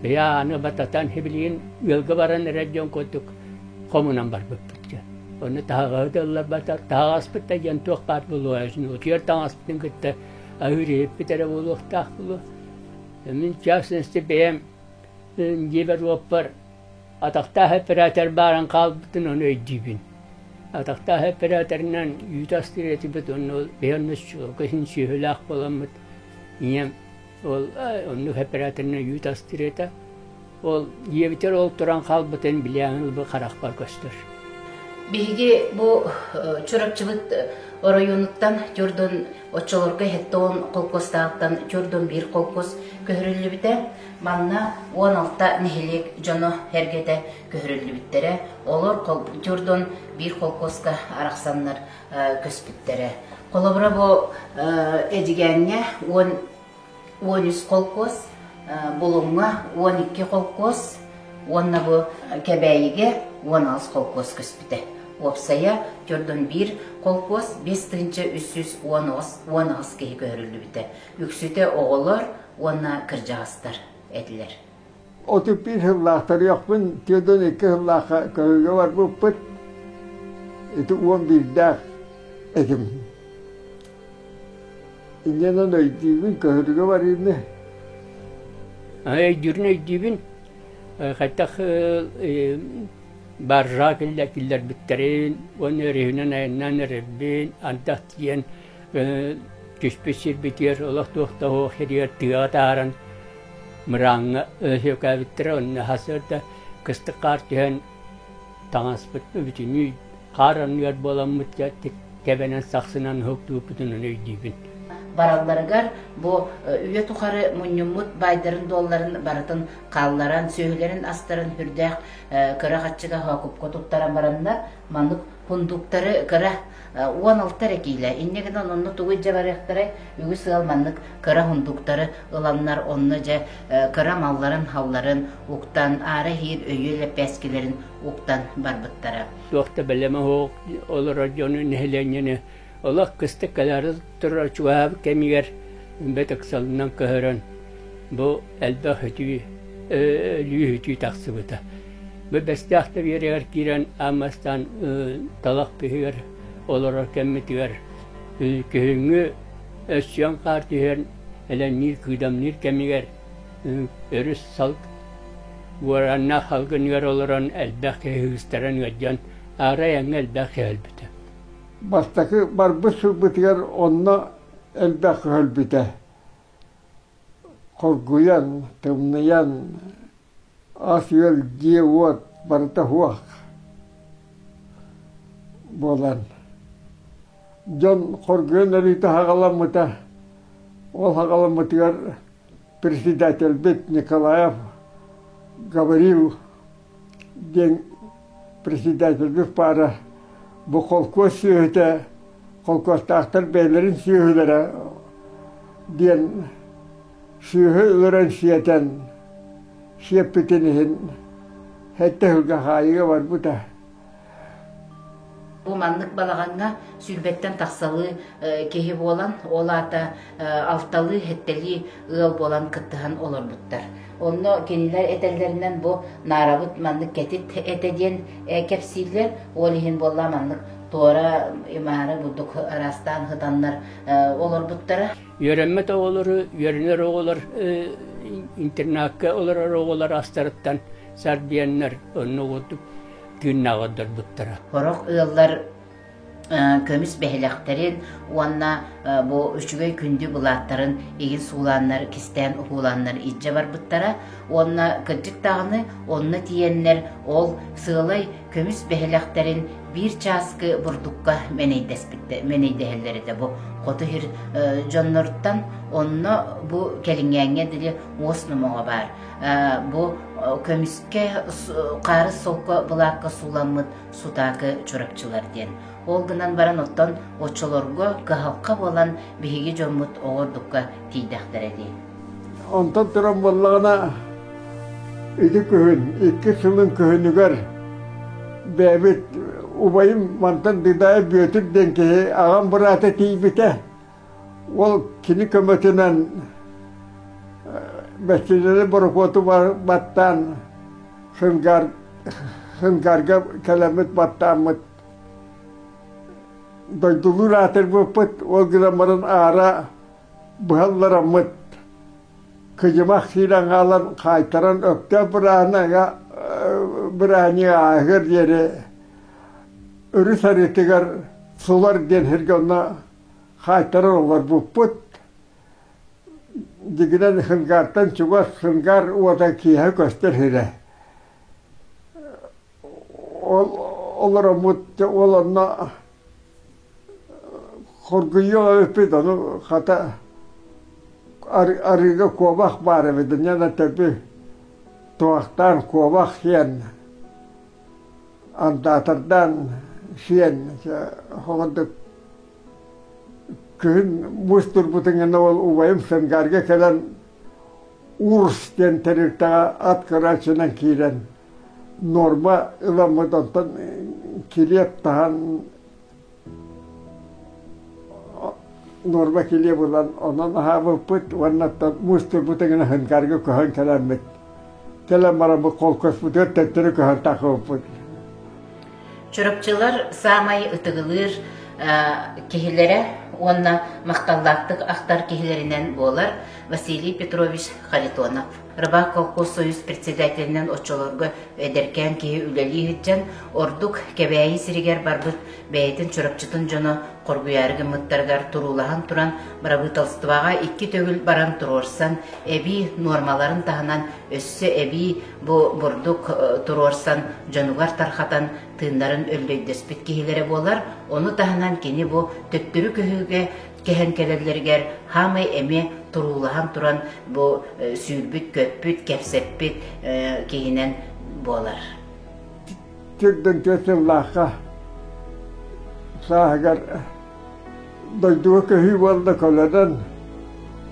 Бэйэ ааны бататан сибилигин ыалга баран эрэр дьон курдук хомунан барбыппыт дьэ. Онно таһаҕаһы да ылларбата, таһаҕаспыт да диэн туох баар буолуо, утуйар таҥаспытын кытта аһыыр иһиппит эрэ буолуохтаах буолуо. Мин в частности бэйэм дьиэбэр-уоппар атахтаах оператор бааран хаалбытын ону өйдүүбүн. Атахтаах операторынан үүт астыыр этибит, онно бэйэ онно син сүөһүлээх буоламмыт ийэм ол оннук операторынан үүт астыыр этэ. Ол ийэбитигэр ол туран хаалбытын билээҥин ылбыт харахпар көстөр. Биһиги бу Чурапчыбыт оройуонуттан Тюрдун оччолорго Хеттон холкуостааҕыттан Тюрдун биир холкуос көһөрүллүбүтэ. Манна 16 нэһилиэк дьоно эргэтэ көһөрүллүбүттэрэ. Олор Тюрдун биир холкуоска арахсаннар көспүттэрэ. Холобура бу Эдьигээҥҥэ 13 холкуос, Булуҥҥа 12 холкуос уонна бу Кэбээйигэ 16 холкуос көспүтэ. Уопсайа 41 холкуос 5318 киһи көһөрүллүбүтэ. Үксүтэ оҕолор уонна кырдьаҕастар этилэр. 31 сыллаах төрүөхпүн, 42 сыллаахха көһүүгэ барбыппыт. Ити 11-дээх этим. Инньэнэн өйдүүбүн, көһөрүгэ барыыны. Өйдүүрүн өйдүүбүн. Хайдах баржа киллэрбиттэрин уонна өрүһүнэн айаннаан эрэрбин, антах тиийэн түспүт сирбитигэр олох туох да суох сиригэр тыаҕа таһааран мырааҥҥа сүөкээбиттэрэ онно сарсыарда кыстык хаар түһэн таҥаспыт бүтүннүү хаар анныгар буоламмыт тэбэнэн сахсынан уһуктууппутун өйдүүбүн. Баралларыгар бу үйэ тухары мунньуммут баайдарын-дуолларын барытын хаалларан, сүөһүлэрин-астарын үрдээх кыра хаччыга хоокупка туттаран бараннар, маннык Кундуктары кыра 16 эрэ киилэ. Инньэ гынан онно тугу илдьэ барыахтарай? Үгүс ыал маннык кыра хундуктары ыланнар онно дьэ кыра малларын-халларын уктан, аара иһиир өйүө лэппээскилэрин уктан барбыттара. Туох да бэлэмэ суох олорор дьону, нэһилиэнньэни олох кыстык кэлээри турар чугаһаабыт кэмигэр бэт ыксалынан көһөрөн бу элбэх үтүү өлүү үтүү тахсыбыта. Бу Бэстээх да биэригэр киирэн аан бастаан талах быыһыгар олорор кэммитигэр күһүҥҥү өссүөн хаар түһэн элэҥниир кыыдамныыр кэмигэр өрүс сал уораннаах салгыныгар олорон элбэх киһи ыыстаран ыалдьан аара айаҥҥа элбэх киһи өлбүтэ. Бастакы барбыт сылбытыгар онно элбэх өлбүтэ. Хоргуйан, тымныйан, ас-үөл, дьиэ-уот барыта суох буолан дьон хоргуйан өлүүтэ хаҕаламмыта. Ол хаҕаламмытыгар председательбит Николаев Гаврил диэн председательбит баара бу холкуос сүөһүтэ холкуостаахтар бэйэлэрин сүөһүлэрэ диэн сүөһү өлөрөн сиэтэн сиэппитин иһин сэттэ сылга хаайыыга барбыта. Бу маннык балаҕаҥҥа сүүрбэттэн тахсалыы киһи буолан, ол аата алталыы, сэттэлии ыал буолан кыттыһан олорбуттар. Онно кинилэр этэллэринэн бу наарабыт маннык кэтит этэ диэн кэпсииллэр. Ол иһин буолла маннык туора имаары бурдук араастаан сытаннар олорбуттара. Үөрэммит оҕолору, үөрэнэр оҕолор интернакка олорор оҕолор астарыттан сарбыйаннар онно курдук тыыннаах ордорбуттара. Сорох ыаллар көмүс бэһилэхтэрин уонна бу үчүгэй күндү былааттарын игин суулааннар кистээн уһуулааннар илдьэ барбыттара уонна кырдьык даҕаны онно тиийэннэр ол сыалай көмүс бэһилэхтэрин биир чааскы бурдукка мэнэйдэһэллэр этэ бу хоту сир дьонноруттан онно бу кэлиҥҥээҥҥэ диэри уос номоҕо баар бу көмүскэ хаарыс солко былаакка сууламмыт сутаакы чурапчылар диэн ол гынан баран оттон оччолорго кыһалҕа буолан биһиги дьоммут оҕордукка тиийдэхтэрэ дии Онтон туран буоллаҕына ити күһүн, икки сылын күһүнүгэр бэйэбит убайым мантан Дыдаев Бүөтүр диэн киһи аҕам быраата тиийбитэ. Ол кини көмөтүнэн. Бэстилэри борокуоту баттаан Хынгаар Хынгарга кэлэммит баттааммыт дойдулуур аатырбыппыт, ол гынан баран аара быһаллараммыт кыдьымах киирэн хаалан хаайтаран Өктөөп бырааһыныга бырааһынньыга ааһыар диэри өрүс арыытыгар Сулар диэн сиргэ онно хаайтаран олорбуппут. Дьигинэн Хынгаартан чугас Хынгаар уота киэһэ көстөр сирэ. Ол олороммут ол онно хоргуйуох эбиппит, ону хата арыыга куобах баар эбит, инньэ төбү туохтаан куобах сиэн, андаатардаан сиэн холордук күһүн муус турбутун гына ол убайым Сангаарга кэлэн Урс диэн тэрилтэҕэ ат кырааччынан киирэн нуорма ыламмыт, онтон килиэп таһан нуорма килиэп ылан онон аһаабыппыт уонна муус турбутун гына Хынкарга көһөн кэлэммит кэлэн бараммыт холкуоспутугар төттөрү көһөн тахсыбыппыт. Чурапчылар саамай ытыгылыыр киһилэрэ уонна махталлаахтык ахтар киһилэринэн буолар Василий Петрович Харитонов. Рыбак колхоз союз председателинэн оччолорго эдэркээн киһи үлэлии сылдьан, ордук Кэбээйи сиригэр барбыт бэйэтин Чурапчытын дьоно хоргуйаары гыммыттарыгар туруулаһан туран, бырабыыталыстыбаҕа икки төгүл баран туруорсан, эбии нуормаларын таһынан өссө эбии бу бурдук туруорсан дьонугар тархатан тыыннарын өллөйдөспүт киһилэрэ буолар. Ону таһынан кини бу төттөрү көһүүгэ кэһэн кэлэллэригэр хаамай эмиэ туруулаһан туран бу сүүрбүт-көппүт, кэпсэппит киһинэн буолар. Түрдүнтүө сыллаахха сааһыгар дойдуга көһүү буолла көлөнөн,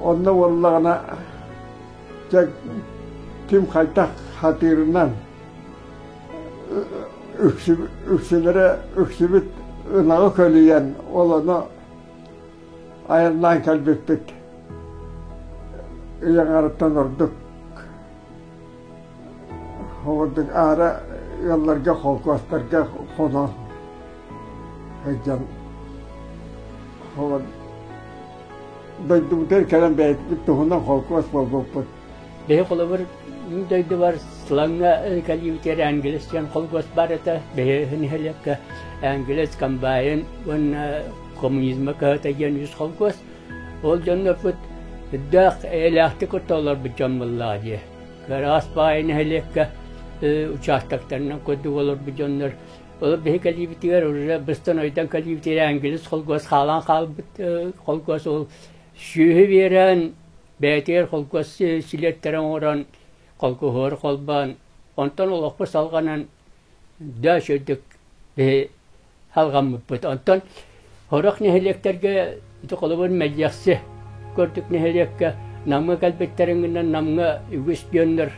онно буоллаҕына Дьэ, ким хайдах хатыырынан үксүлэрэ үксүбүт ынаҕы көлүйэн, ол ону айаннаан кэлбиппит. Ый аҥарыттан ордук ордук аара ыалларга, холкуостарга хонон сылдьан дойдубутугар кэлэн бэйэбит туһунан холкуос буолбуппут. Биһи холобур дойдубар Сылаҥҥа кэлиибитигэр Энгельс диэн холкуос баар этэ. Биһи нэһилиэккэ Энгельс, комбайн уонна коммунизма кыһата диэн үс холкуос. Ол дьоннорбут үрдээх эйэлээхтик ортолорбут дьон буоллаҕа дии. Кыараҕас баайы нэһилиэккэ участоктарынан курдук олорбут дьоннор Ол биһи кэлиибитигэр уже быстан ойдон кэлиибитигэр Ангелис холкуос хаалан хаалбыт холкуос ол сүөһү биэрэн бэйэтигэр холкуос силиэттэрэ оҥорон холкуоһугар холбоон онтон олохпут салҕанан да үчүгэйдик биһи салҕаммыппыт. Онтон сорох нэһилиэктэргэ ити холобур Мэлдьэхси курдук нэһилиэккэ Намҥа кэлбиттэрин гынан Намҥа үгүс дьоннор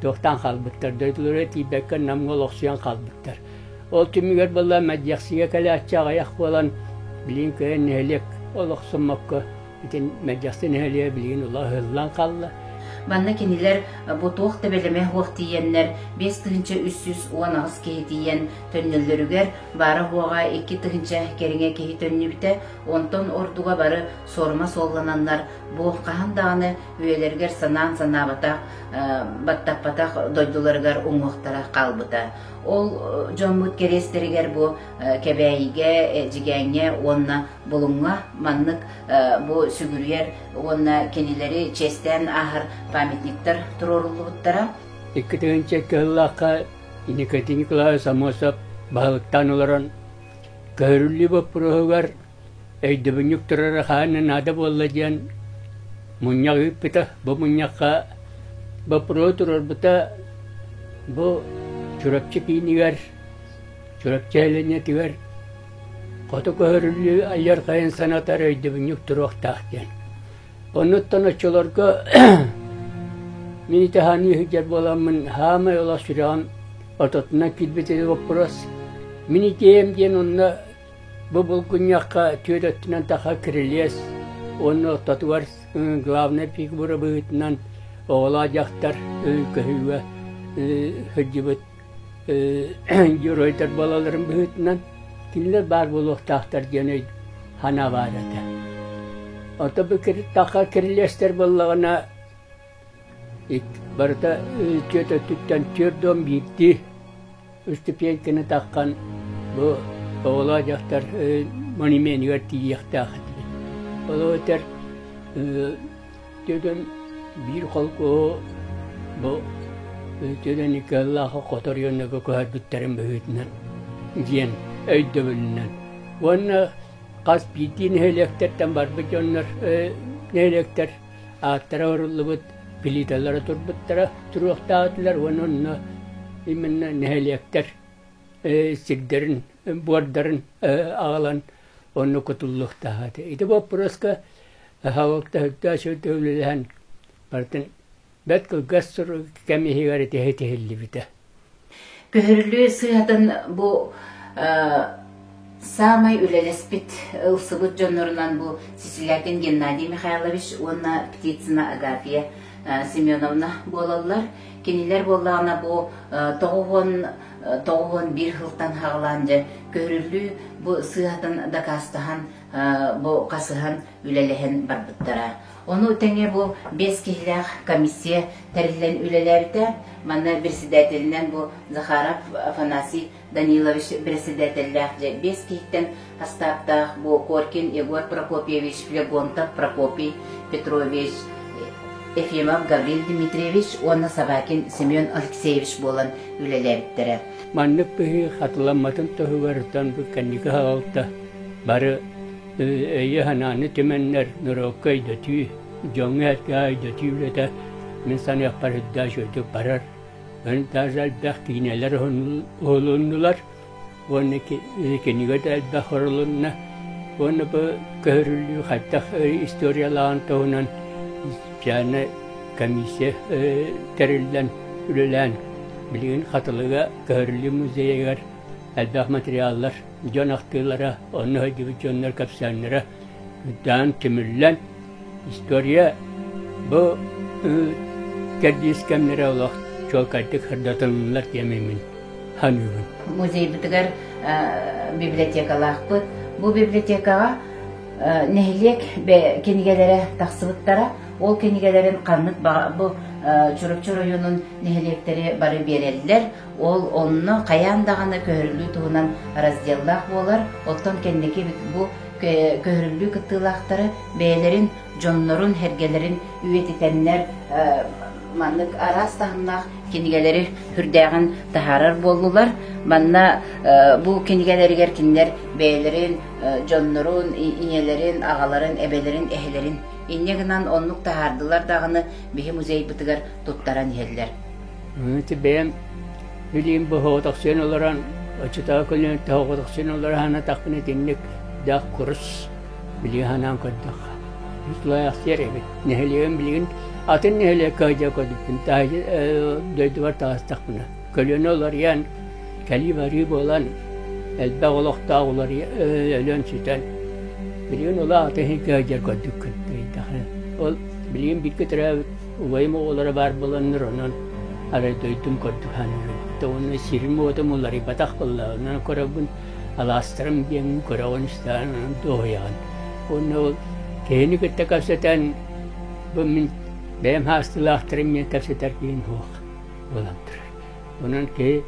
туохтаан хаалбыттар, дойдуларыгар тиийбэккэ Намҥа олохсуйан хаалбыттар. Ол түмүгэр буолла Мэлдьэхсигэ кэлээччи аҕыйах буолан билигин кыайан нэһилиэк олохсуммакка итин Мэлдьэхси нэһилиэгэ билигин ыһыллан хаалла. Манна кинилэр бу туох да бэлэмэ суох тиийэннэр 5318 киһи тиийэн төннөллөрүгэр баара-суоҕа 2000 кэриҥэ киһи төннүбүтэ, онтон ордуга бары суорума суоллананнар бу хаһан даҕаны үйэлэригэр санаан санаабатах, баттаппатах дойдуларыгар уҥуохтара хаалбыта. Ол дьоммут кэриэстэригэр бу Кэбээйигэ, Эдьигээҥҥэ уонна Булуҥҥа маннык бу сүгүрүйэр уонна кинилэри чиэстээн ааһар памятниктар туруоруллубуттара. 2002 сыллаахха Никита Николаевич Аммосов баһылыктаан олорон көһөрүллүү боппуруоһугар өйдөбүнньүк турара хаһан наада буолла диэн мунньах ыыппыта. Бу мунньахха боппуруоһу туруорбута бу Чурапчы киинигэр, Чурапчы сэлиэнньэтигэр хоту көһөрүллүү айар-хайын санатар өйдөбүнньүк туруохтаах диэн. Оннуттан оччолорго мин ити хааныы сылдьар буоламмын хаамай олох сүрэҕим ортотунан киирбит ити боппуруос. Мин идеям диэн онно бу булгунньахха түөрт өттүнэн таха кирилиэс уонна ортотугар главнай фигура быһыытынан оҕолоох дьахтар көһүүгэ сылдьыбыт геройдар буолалларын быһыытынан кинилэр баар буолуохтаахтар диэн өй санаа баар этэ. Ото бу таха кирилиэстэр буоллаҕына барыта түөрт өттүттэн 41 ыстипиэнкэни таххан бу оҕолоох дьахтар монуменыгар тиийиэхтээх этибит. Ол эбэтэр Төдөн биир холкуоһу бу Төдөн икки хотор үөннэргэ көһөрбүттэрин быһыытынан диэн өйдөбүлүнэн уонна хас биирдии нэһилиэктэртэн барбыт дьоннор нэһилиэктэр ааттара оруллубут плиталара турбуттара туруохтаатылар уонна онно именно нэһилиэктэр сирдэрин буордарын аҕалан онно кутуллуохтаах этэ. Ити боппуруоска Аһаҕалтаһыктаах үлэлэһэн барытын бэрт кылгас кэм иһигэр итиһэ тиһиллибитэ. Көһөрүллүү сыыһатын бу саамай үлэлэспит, ылсыбыт дьоннорунан бу Сисилякин Геннадий Михайлович уонна Птицына Агафья Семеновна буолаллар. Кинилэр буоллаҕына бу 91 сылтан хаҕалаан дьэ көһөрүллүү бу сыыһатын дакаастаһан бу хасыһан үлэлэһэн барбыттара. Ону тэҥэ бу биэс киһилээх комиссия тэриллэн үлэлээбитэ. Манна председателинэн бу Захаров Афанасий Данилович председателлээх дьэ биэс киһиттэн астааптаах бу Коркин Егор Прокопьевич, Флегонтов Прокопий Петрович, Ефимов Гаврил Дмитриевич уонна Собакин Семен Алексеевич буолан үлэлээбиттэрэ. Маннык быһыы хатыламматын туһугар бу кэнники хаалта бары өйү-санааны түмэннэр норуокка өйдөтүү, дьоҥҥо-сэргэҕэ өйдөтүү үлэтэ мин саныахпар үрдээх үчүгэйдик барар. Даже элбэх киинэлэр уһулуннулар уонна кинигэ да элбэх орулунна. Уонна бу көһөрүллүү хайдах историялааҕын туһунан специальнай комиссия тэриллэн үлэлээн билигин Хатылыга көһөрүллүү музейыгар элбэх материаллар дьон ахтыылара, онно сылдьыбыт дьоннор кэпсээннэрэ үрдээн түмүллэн, история бу кэрдиис кэмнэрэ олох чуолкайдык сырдатылыннылар диэммин саныыбын. Музейбытыгар библиотекалаахпыт. Бу библиотекаҕа нэһилиэк кинигэлэрэ тахсыбыттара. Ол кинигэлэрин ханнык бу Чурапчы оройуонун нэһилиэктэри бары биэрэллэр. Ол онно хайаан даҕаны көһөрүллүү туһунан разделлаах буолар, оттон кэнники бу көһөрүллүү кыттыылаахтара бэйэлэрин дьоннорун, сэргэлэрин үйэтитэннэр маннык араас таһымнаах кинигэлэри сүрдээҕин таһаарар буоллулар. Манна бу кинигэлэригэр кинилэр бэйэлэрин дьоннорун, ийэлэрин, аҕаларын, эбэлэрин, эһэлэрин инньэ гынан оннук таһаардылар даҕаны биһи музейбытыгар туттаран иһэллэр. Ити бэйэм билиим бу соҕотохсуйан олорон, оччотооҕу көлүөнэттэн соҕотохсуйан олоро санаатахпына итинник даах курус билии санаан көрдөххө. Тулаайахсыйар эбит. Нэһилиэгим билигин атын нэһилиэккэ сылдьа көрбүппүн дойдубар таҕыстахпына. Көлүөнэ уларыйан, кэлии-барыы буолан, элбэх олохтоох уларыйа өлөн-сүтэн, билигин улаата иһин сылдьар көрдүккүн. Ол билигин бииргэ төрөөбүт Убайым оҕолоро баар буоланнар, онон арай дойдум курдук саныырым. Уонна сирим-уотум уларыйбатах буолла. Онон көрөбүн, алаастарым диэн көрөҕүн истэҕин, онон дуоһуйаҕын. Уонна ол киһини кытта кэпсэтэн, бу мин бэйэм хаастыылаахтарым диэн кэпсэтэр киһим суох буолан турар. Онон киһи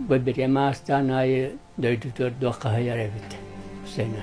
бу бириэмэ аастаан аайы дойдутугар дуох хаһыйар эбит. Сена.